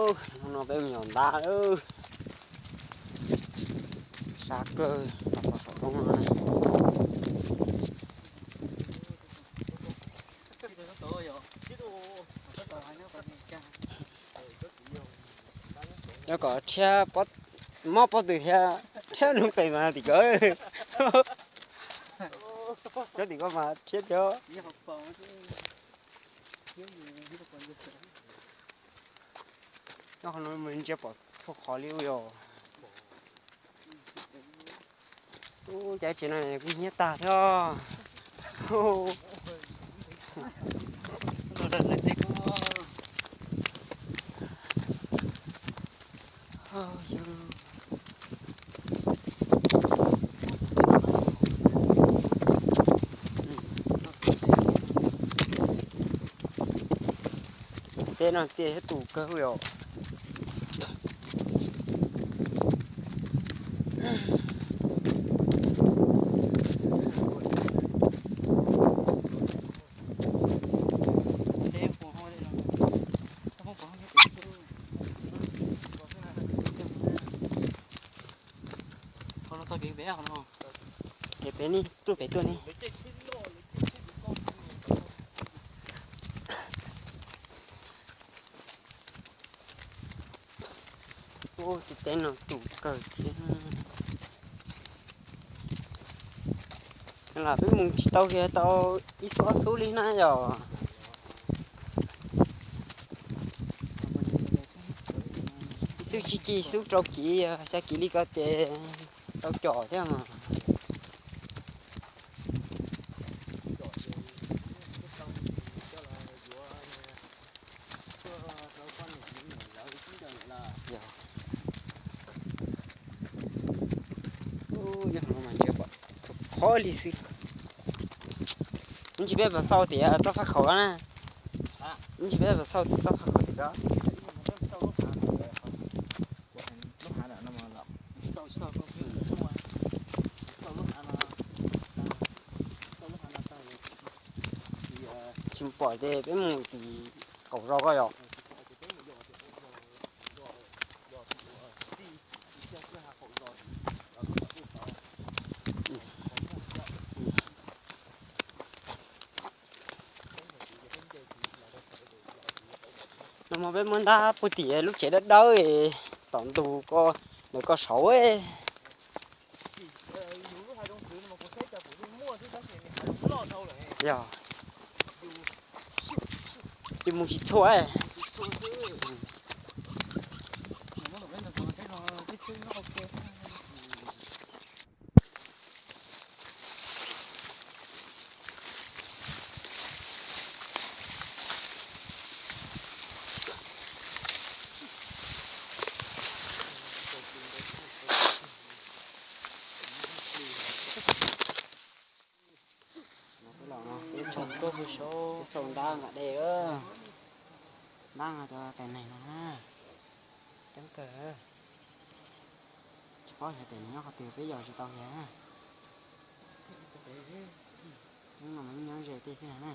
Hnub no peb mus yos ntab lawm. Sab kawg los txog saum roob no na. Nyob kom rhiab, mob pob tw thiab, rhiab lub qe mas tim ko. Nyob tim ko mas rhiab thiab. Nyob qhov no ntsia pom txhua qhov li yog. Ub, cov tsev no kuj hnyiab tag thiab. Tej no tiaj thiab tus kawg yom. Kev pem ne, tuaj pem tuaj ne. Ub, tej teb no tus kawg thiab. Los peb mus tsis tau kiag tau ib xub ob xub li na yom. Ib xub tsib kiv, ib xub rau kiv, xya kiv li ko ces tau com thiab mas. Yog, yog no mas ntsia pom txhua qhov li xwb. Ib ntsis peb puas xauj tias txoj faj khaum na? Ib ntsis peb puas xauj txoj faj khaum tim ko? Tsis pom ces peb mus tim qaum zos ko yom. No mas peb muab ntab puag tim lub tsev dawb dawb tom ntug ko, ntawm ko saud. Yog, yus mus tsis txhua. Peb xauj ntab nqa dej, ntab nqa cov tais neeg no na, coob kawg. Tsis paub xyov tais neeg nyob qhov twg, peb yos tsis tau kiag. Hnub no mas nyob ze tej thiab na.